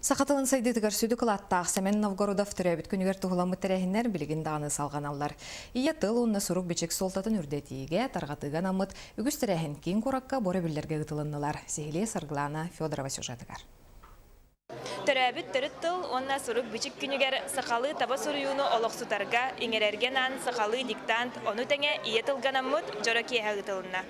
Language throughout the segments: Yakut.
Саха тылын сайдыытыгар сүдү кылааттаах Сэмэн Новгородов төрөөбүт күнүгэр туһуламмыт тэрээһиннэр билигин даҕаны салҕаналлар. Ийэ тыл уонна сурук-бичик суолтатын үрдэтиигэ, тарҕатыыга анаммыт үгүс тэрээһин киин куоракка бу өрөбүллэргэ ыытылыннылар. Сиһилии Саргылаана Федорова сюжетыгар. Төрөөбүт төрүт тыл уонна сурук-бичик күнүгэр сахалыы таба суруйууну олохсутарга, иҥэрэргэ анаан сахалыы диктант, ону тэҥэ ийэ тылга анаммыт дьоро киэһэ ыытылынна.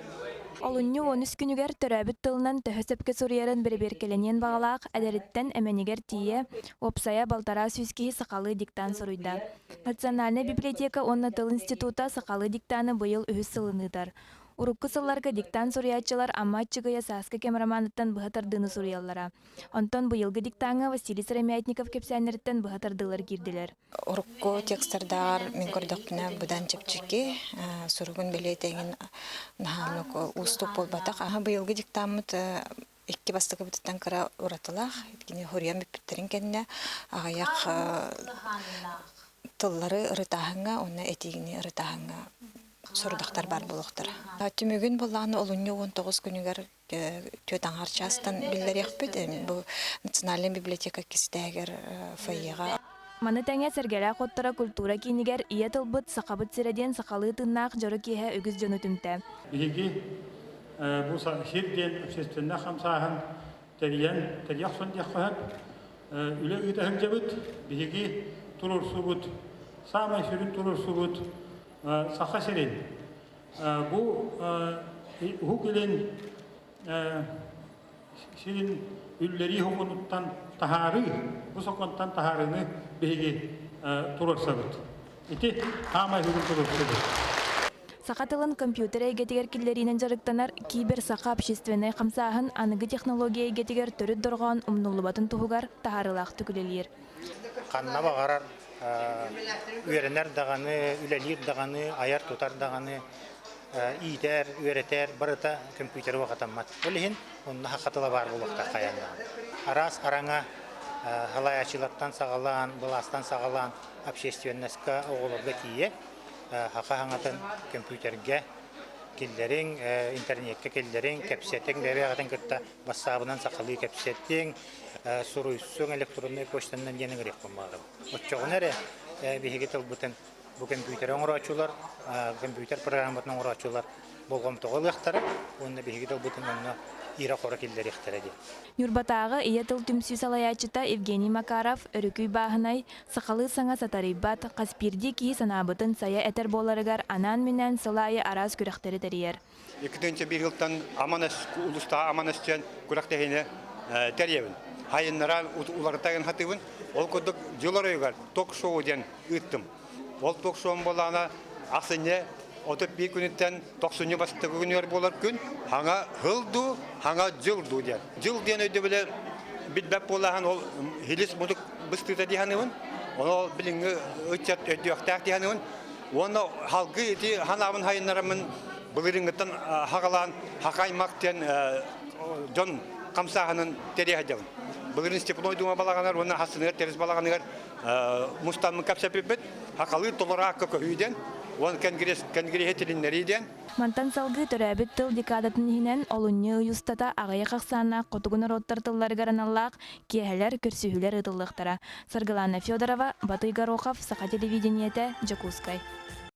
Олунньу 13 күнүгэр төрөөбүт тылынан төһө сөпкө суруйарын бэрэбиэркэлэниэн баҕалаах эдэриттэн эмэнигэр тиийэ, уопсайа 600 киһи сахалыы диктант суруйда. Национальнай библиотека уонна тыл института сахалыы диктаны быйыл үһүс сылын ыытар. Урукку сылларга диктант суруйааччылар Амма Аччыгыйа Сааскы кэм романыттан быһа тардыыны суруйаллара. Онтон быйылгы диктаҥҥа Василий Сыромятников кэпсээннэриттэн быһа тардыылар киирдилэр. Урукку текстардааҕар мин көрдөхпүнэ быдан чэпчэки, суругун бэлиэтээгин наһаа уустук буолбатах. Аха быйылгы диктаммыт икки бастакыбытыттан кыра уратылаах. Кини хоруйан бүппүттэрин кэннэ аҕыйах тыллары ырытааһыҥҥа уонна этиини ырытааһыҥҥа сорудахтар баар буолуохтара. Түмүгүн буоллаҕына олунньу 19 күнүгэр түөрт аҥаар чаастан биллэриэхпит. Бу Национальнай библиотека кистээгэр фойеҕа. Маны тэҥэ Сэргэлээх оттора культура киинигэр Ийэ тылбыт Сахабыт сирэ диэн сахалыы тыыннаах дьоро киэһэ үгүс дьону түмтэ. Биһиги бу сир диэн общественнай хамсааһын тэрийэн, тэрийэ охсон диэххэ сөп. Үлэ ыыта сылдьабыт. Биһиги туруорсубут, саамай сүрүн туруорсубут Саха сирин Бу Уһук Илин сирин үллэрии сокуонуттан таһаарыы, бу сокуонтан таһаарыыны биһиги туруорсабыт. Ити хаамай бүгүн туруорсубут. Саха тылын компьютер эйгэтигэр киллэриинэн дьарыктанар Кибер-Саха общественнай хамсааһын аныгы технология эйгэтигэр төрүт дорҕоон умнуллубатын туһугар таһаарыылаахтык үлэлиир. Ханна баҕарар үөрэнэр даҕаны, үлэлиир даҕаны, айар-тутар даҕаны, иитэр, үөрэтэр барыта көмпүүтэри уохатаммат. Ол иһин онно хатыла баар буолуохтаах хайаан даҕаны. Араас араҥа халайааччылартан саҕалаан, былаастан саҕалаан общественноска, оҕолорго тиийэ саха саҥатын көмпүүтэргэ киллэриҥ, интернеккэ киллэриҥ, кэпсэтиҥ, бэйэ-бэйэҕитин кытта бассаабынан сахалыы кэпсэтиҥ, суруйсуҥ электроннай почтанан диэн ыҥырыахпын баҕарабын. Оччоҕуна эрэ биһиги тылбытын бу көмпүүтэри оҥорооччулар, көмпүүтэр программатын оҥорооччулар болҕомтоҕо ылыахтара уонна биһиги тылбытын онно ира-хоро киллэриэхтэрэ диэн. Ньурбатааҕы Ийэ тыл түмсүү салайааччыта Евгений Макаров, Өрүкүй бааһынай, сахалыы саҥа сатарыйбат, хас биирдии киһи санаабытын сайа этэр буоларыгар анаан-минээн сыл аайы араас күрэхтэри тэрийэр. 2001 жылтан Аман улустаа Аман өстүөн күрэхтэһиини тэрийэбин. Хайыннара уларытагын хатыбын. Ол курдук дьыл оройугар ток-шоу диэн ыыттым. Ол ток-шоум буоллаҕына ахсынньы 31 күнүттэн тохсунньу бастакы күнүгэр буолар күн хаҥа хыл дуу, хаҥа дьыл дуу диэн. Дьыл диэн өйдөбүлэ билбэт буоллахан ол хилис мутук быстыыта дии саныыбын. Ону ол билиҥҥи ыччат өйдүөхтээх дии саныыбын. Уонна халгыы ити ханаабын хайыннараммын былырыыҥҥыттан хаҕалаан Хахаймак диэн дьон хамсааһынын тэрийэ сылдьабын. Былырыын Степной Дума балаҕанар уонна Хассыныгар Тэрис балаҕаныгар мустаммын кэпсэппиппит. Хахалыы толораакка көһүү диэн, уон конгресс конгреһи тилиннэрии диэн. Мантан салгыы төрөөбүт тыл декадатын иһинэн олунньу ый устата аҕыйах ахсааннаах хотугу норуоттар тылларыгар аналлаах киэһэлэр, көрсүһүүлэр ыытыллыахтара. Саргылана Федорова, Батый Горохов, Саха телевидениетэ, Дьокуускай.